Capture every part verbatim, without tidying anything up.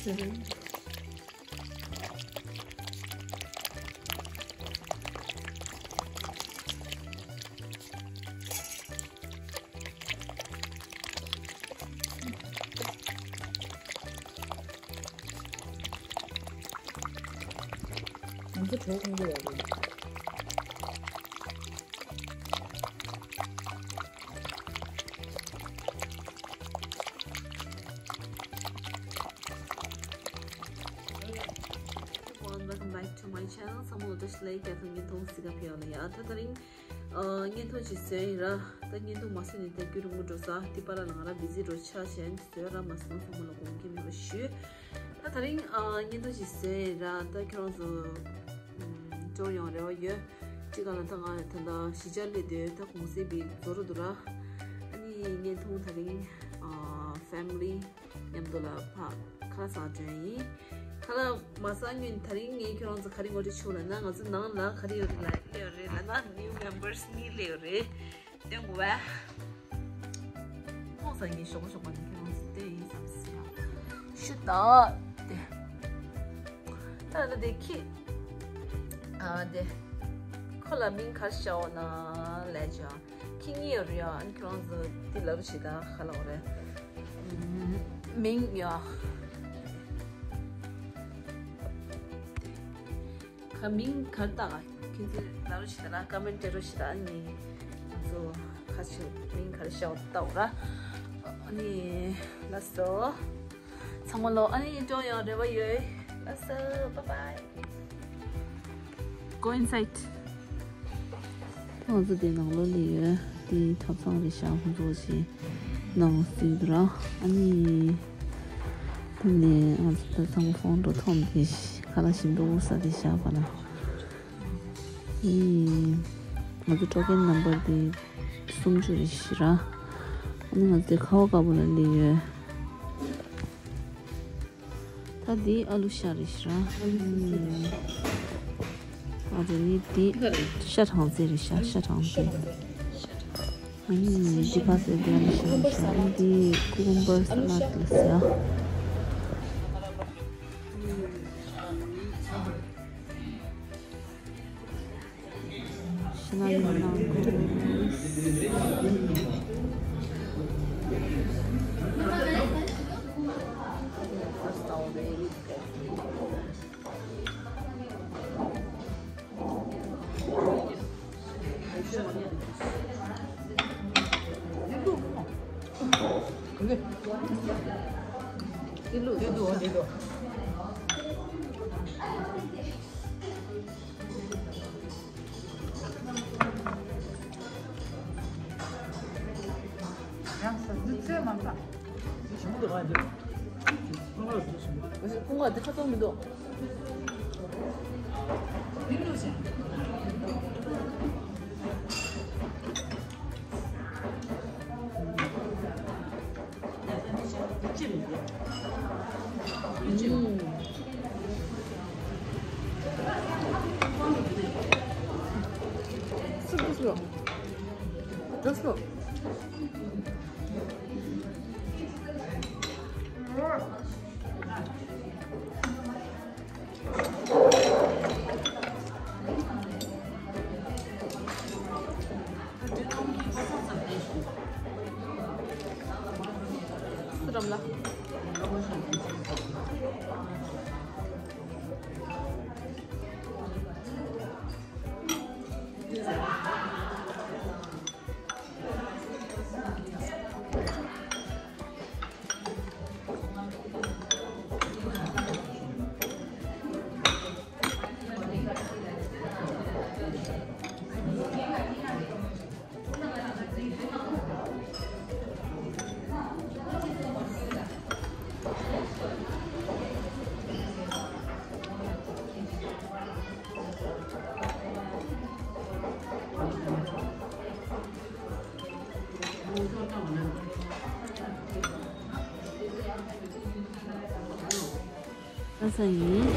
ང་ཚོ་གྲོགས་ཁོང་ཁྲོ་ཡོད་རེད། Welcome back to my channel. ཚང་མ་ལ་བཀྲ་ཤིས་བདེ་ལེགས། བརྙན་ཐུང་གཟིགས་ག་ཕེབས་ཡོད་ལ་ཡ། ད་དེ་རིང་ཨ་བརྙན་ཐུང་ཅིག་བཟོས་ཡིན་ར། ད་བརྙན་ཐུང་མ་བཟོས་ནས་ད་རྒྱུན་རིང་པོ་འགྲོ་ས། དེ་པར་ལ་ང་རང་བི་ཟི་འགྲོ་ཆགས་བྱས་བཟོས་ར་མ་སོང་། ཚང་མ་ལ་དགོངས་འགལ་མེད་པ་ཞུ། ད་དེ་རིང་ཨ་བརྙན་ཐུང་ཅིག་བཟོས་ཡིན་ར། ད་ཁྱོད་རང་ཚོ་ཨམ་ཅོར་ཡོང་རེ་བ་ཡོད། ཅི་ག་ལ་ད་ང་ད་ལྟ་གཞིས་ཆགས་སླེབས་དུས་ད་གུང་སེང་པའི་རྫོགས་འགྲོ་འདུག་ར། ཨ་ནི་བརྙན་ཐུང་དེ་རིང་ཨ་ཕེ་མི་ལི་མཉམ་དུ་ལ་ཕ་ཁ་ལག་ཟ་འགྲོ་ཡ་ཡིན། ཁ་ལག་མ་ཟ་སྔོན་དེ་རིང་ངས་ཁྱོད་རང་ཚོ་ག་རེ་ངོ་སྤྲོད་བྱེད་ལབ་ན། ང་ཚོ་ནང་ལ་ག་རེ་ཡོད་རེད་ལབ་སླེབས་ཡོད་རེད་ལབ་ན། ནིའུ་མེམ་བར་སི་གཉིས་སླེབས་ཡོད་རེད། སྟོན་དགོས་པས། ཁོང་ས་ངའི་ཞོགས་པ་ཞོགས་པ་ནས་ཁྱེད་རང་ཚོ་བལྟས་ཡིན་བསམ་སྲིད་ཡ། ཤུ་ད་དེ། ད་ལྟ་དེ་ཁྱི། ཨ་དེ། ཁོ་ལ་མིང་ག་རེ་བྱའོ་ན་ལས་བྱ། ཁྱི་གཉིས་ཡོད་རེད་ཡ། ཨ་ནི་ཁྱེད་རང་ཚོ་དེ་ལབ་རོགས་བྱེད་ད། ག་ལབ་དགོས་རེད། ཨམ་མིང་ཡ། ག་མིང་ག་རེ་བཏགས། ཁྱེད་ཚོས་ལབ་རོགས་བྱེད་ད་ལ། ཀ་མེན་ཊི་སྤྲད་རོགས་བྱེད་ད། ཨ་ནི་ང་ཚོ་ཁ་ཆེ་མིང་ག་རེ་བྱའོ་བཏགས་ར། ཨ་ནི་ལགས་སོ། ཚང་མ་ལོ། ཨ་ནི་ཅོར་ཡོང་རེ་བ་ཡོད། ལགས་སོ། Bye bye. Go inside. ང་ཚོ་དེ་ནང་ལོགས་ལ་ཡོད། དེ་ཐབ་ཚང་རེད་ཤག་ཁོང་ཚོ་ཞིག་ནང་སྲིད་ར། ཨ་ནི་དེ་ནས་ང་ཚོ་ད་ཚང་མ་ཕོན་འགྲོ་ཐོམ་དེ་ཁ་ལག་ཞིམ་པོ་ཟ་དེ་ཤག་པ་ན། ཨ་ནི་ང་ཚོ་ཊོ་ཀེན་ནམ་བར་དེ་སུམ་ཅུ་རེད་ཤག་ར། ཨ་ནི་ང་ཚོ་དེ་ཁ་བ་དཀར་པོ་ལ་སླེབས་ཡོད། ད་འདི་ཨ་ལུ་ཤ་རེད་ཤག་ར། ཨ་རེ་ནི་འདི་ཤ་གྲང་རྩེད་རེད་ཤག་ཤ་གྲང་རྩེད། ཨ་ནི་འདི་ཕ་སེ་འདི་ཨ་ལུ་ཤ་རེད་ཤག་ཨ་ནི་འདི་ཀུ་ཀུམ་བར་སཱ་ལཱད་ལ་ཟེར་ཡ། ཤི་ན་ཡོད་ན། ཡང་ས་འདི་ཚོས་མ་ཟ། ཞིམ་པོ་འདུག་ཨ། འདི་ཁོང་ཁ་འདི་ཁ་ཚོན་མི་འདུག་ཨ་ས་ཡིན།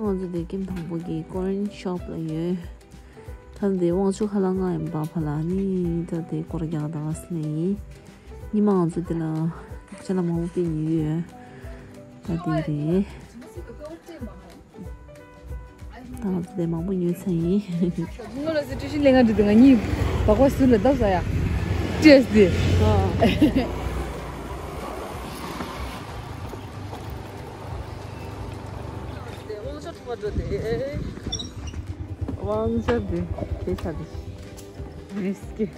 ང་ཚོ་དེ་ཀེམ་དང་པོ་གི་ཀོ་རན་ཤོབ་ལ་ཡོད། ད་འདི་དབང་ཕྱུག་ཁ་ལག་ང་ཡིན་པ་ཕ་ལ་ནི་ད་དེ་སྐོར་རྒྱག་དང་ཨ་སི་ནི་ཡིན། ཉི་མ་ང་ཚོ་དེ་ལ་ཅ་ལག་མང་པོ་སྤེལ་ཉེ་ཡོད། ད་དེ་རེད། ད་ང་ཚོ་དེ་མང་པོ་ཉོས་ཚར་ཡིན། ངོ་ལ་སི་ཀྲི་ཤིན་ལེན་ང་འདྲི་དེ་ང་གཉིས་བག་བ་ཟུར་ལ་བརྡབ་ས་ཡ། ཀྲེས་དེ། དབང་ཆ་ཐོབ་པ་འགྲོ་དེ། དབང་ཆ་དེ་དེ་ས་དེ། མེས་ཀྱི།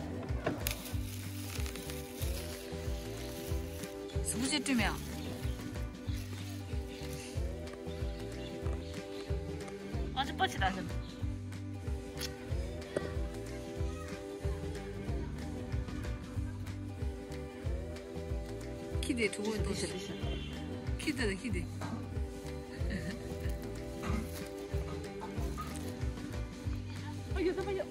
སུ་ཅེ་ཏུ་མེ་ཨ། ཨ་ཅེ་པ་ཆི་ད་ཟེར། ཁྱི་དེ་གྲུ་བོ་འདུག་ཤ། ཁྱི་དེ་ལ་ཁྱི་དེ། ཨ་ཡོ་ད་མ་ཡོ།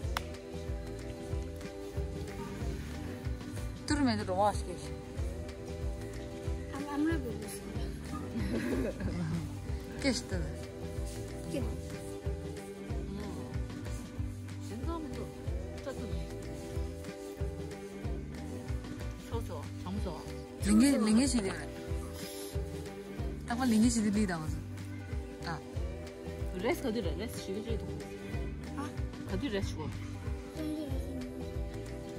ཏུར་མེད་དུ་རོ་བ་ཞིག་གེ། I'm, I'm not going to say. ཀེ་ཤི་ཏུ། ཀེ། ཞིང་ཚང་མི་འདུག་ཏྲ་ཏུ་མེད། ཆོག་ཆོག་གྲང་མོ་ཆོག་ལིང་གེ་ལིང་གེ་ཞིག་དེ་རེད། རྟག་པར་ལིང་གེ་ཞིག་དེ་ལི་དང་ང་ཚོ། ཨ། རེས་ག་དུས་རེད། རེས་ཞིག་གི་ཅིག་དང་། ཨ། ག་དུས་རེས་ཞུ། དེ་རེས་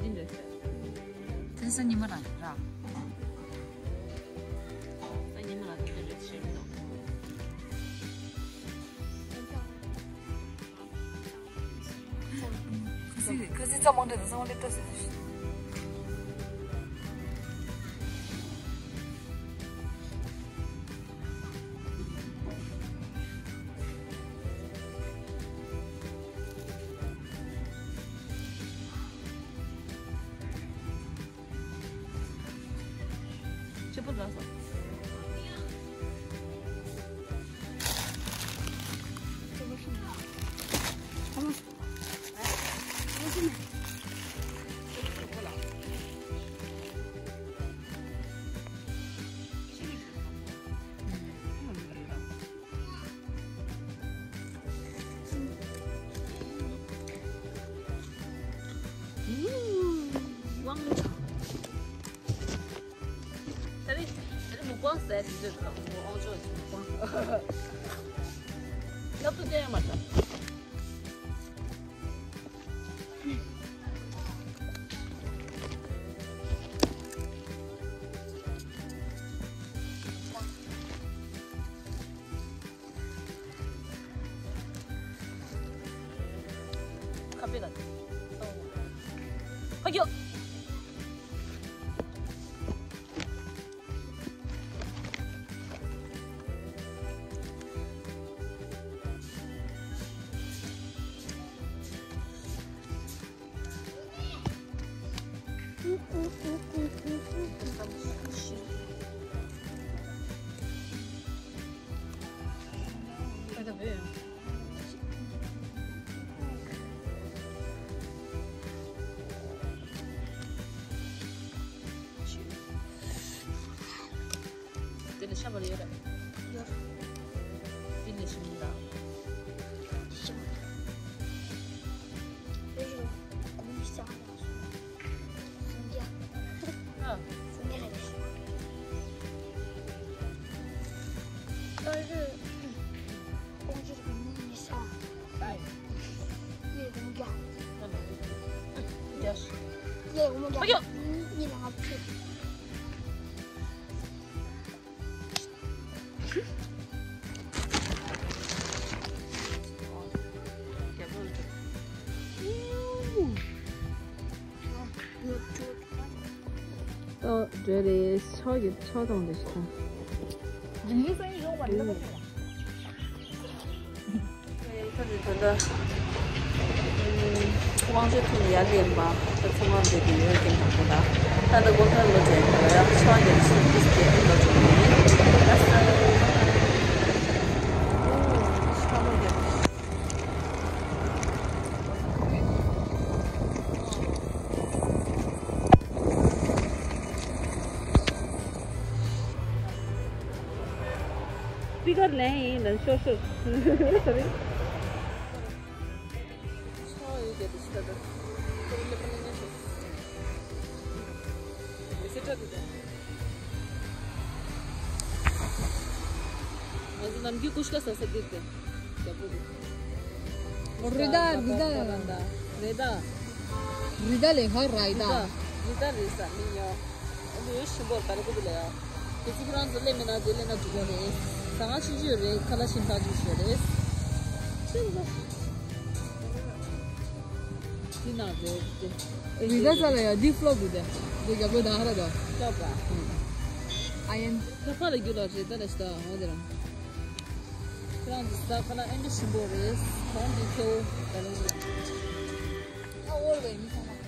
རེད། དེ་སང་ཉི་མ་རང་ར། སང་ཉི་མ་རང་དེ་རེས་ཞིག་དང་། ཁ་སི་ཁ་སི་ཙམ་མང་དྲགས་དང་ཚང་མ་སླེབས་ད་ཟེར་ཟེར། ཆེ་པོ་རག་སོང་། དེ་རིང་དེ་རིང་མུག་པང་ཟས་ཟིན་འདོད་འདུག་མུག་པང་ཅོ་ཟིན་མུག་པང་། སློབ་གྲྭ་བསྟན་ཡོད་མ་རེད། ཁ་པེ་ལ། ཨ་ཡོ། དེ་ལ་ཤ་བར་ཡོད་རེད། ཡོད། དེ་ལས་ཤི་མི་འདུག་ཤི་མི་འདུག་དེ་ལས་ཤི་མི་འདུག་སུམ་བརྒྱ། ཨ། སུམ་བརྒྱ་ལས་ཤི། ཨ་རེད། ཀོང་ཅི་རུ་མི་ཉི་ཤུ། ཨ། ཡེ་སུམ་བརྒྱ། ཨ་ལ། སུམ་བརྒྱ། ཡེ་སུམ་བརྒྱ། ཨ་ཡོ། གཉིས་ལ་ལྔ་བཅུ། ཨོ་འདྲ་རེད། ཆོག་གི་ཆོག་དང་འདི་ཞིག་དང་། ད་ནི་ད་ལྟ་དབང་ཆེན་ཐུག་ནས་ཡར་སླེབས་པ་ད་ཚོང་ཁང་འདི་དུ་ཡོད་མཁན་དང་པོ་ད་ད་ལྟ་སྒོ་ཁར་ལོག་བྱས་ཡོད་ཡ། ཆོག་གི་ཆོག་གི་ཆོག་གི་ལོག་བྱས་ཡོད། ད་ས་ཆོག་ལོག་བྱས། སྤི་ཀར་ལེན་ཡིན་ན་ཤོར་ཤོར། སོ་རི། ང་ཚོ་ནམ་རྒྱུན་ཀུ་ཤུ་ཀ་ཟ་ས་འདིར་དེ། རྒྱ་པོ་རེད། རི་དྭགས་རི་དྭགས། རི་དྭགས། རི་དྭགས་ལས་ཧ་ར་ཡི་དྭགས། རི་དྭགས་རི་དྭགས་རེད་ས་མི་ཉོ། ཨ་ནི་ཞིམ་པོ་ག་རེ་ཀུ་དུ་ལ་ཡ། དེ་ཚོ་ཁོ་རང་ཚོ་ལས་མེད་ན་དེ་ལས་ན་འགྲིག་གི་རེད། ཟ་ཁང་ཆུང་ཆུང་རེད། ཁ་ལག་ཞིམ་ཐག་ཆོད་ཤོས་རེད། ཅི་ལ། འདི་ནང་རེད་དེ། རི་དྭགས་ས་ལ་ཡ་འདི་ཕློག་དགོས་དེ། འདི་རྒྱབ་ལོ་ད་ཧ་ར་དོ། ལྟོས་པ། ཨ་ཡན། ཁ་ཁ་ལ་རྒྱུ་ལ་རི་དྭགས་ལ་ཤི་ད་འོ་དེ་རང་། ཁྱེད་རང་ཚོ་ཟ་ཁ་ན་ཨེ་འདྲ་ཞིམ་པོ་རེད། གོང་གི་ཁེའུ་ད་རུང་རེད། ཨ་འོར་བའི་མི་ཚང་མ།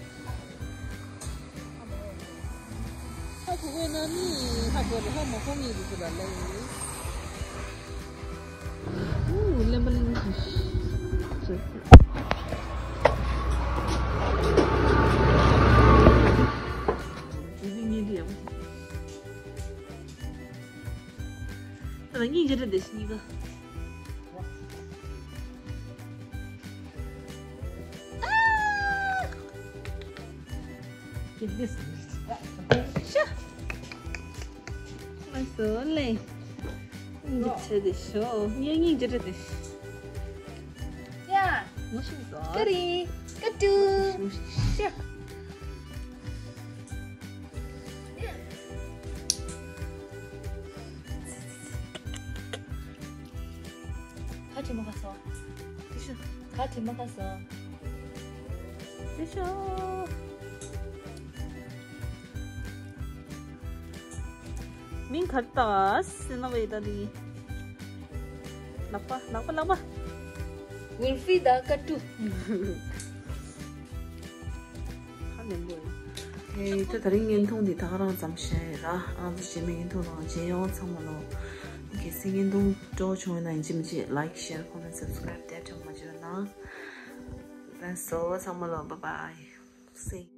ཧ་གོ་བས་ན་ནི་ཧ་གོ་རེད། ཧ་མ་གོ་ངེས་ཀྱི་ཚོ་ལ་ལ་ཡིན། ཨུ་ལེམ་པ་ལེམ་པ། ད་སྙིང་རྗེ་རེད་དེ་གཉིས་ཀ། ཤ། ང་སོ་ལེ། སྙིང་རྗེ་ཆེ་དེ་ཤོ། ངས་སྙིང་རྗེ་རེད་དེ། ཡ། ངོ་ཤེས་སོ། ཀ་རི། ཀ་ཏུ། ཤ། ཁ་ཁྲི་མ་ཁ་སོ། ཏི་ཤ། ཁ་ཁྲི་མ་ཁ་སོ། ཏི་ཤ། མིང་ག་རེ་བཏགས་ཟེར་ན་བས་ད་འདི། ལག་པ་ལག་པ་ལག་པ། ཝུལ་ཧྥི་དང་ཀ་ཏུ། ཁ་ནས་འགོ་ཡིན། ཨེ་ད་དེ་རིང་བརྙན་ཐུང་འདི་ད་ག་རང་ཙམ་བཤད་ཡོད་ར། ཨང་ཙི་རྗེས་མའི་བརྙན་ཐུང་ནང་མཇལ་ཡོང་། ཚང་མ་ལོ། གལ་སྲིད་བརྙན་ཐུང་སྤྲོ་བྱུང་ཡོད་ན་ཡིན་གཅིག་མིན་གཅིག་like, share, comment, subscribe དེ་དྲན་མ་བརྗེད་གནང་། ལགས་སོ་ཚང་མ་ལོ། Bye bye. See you.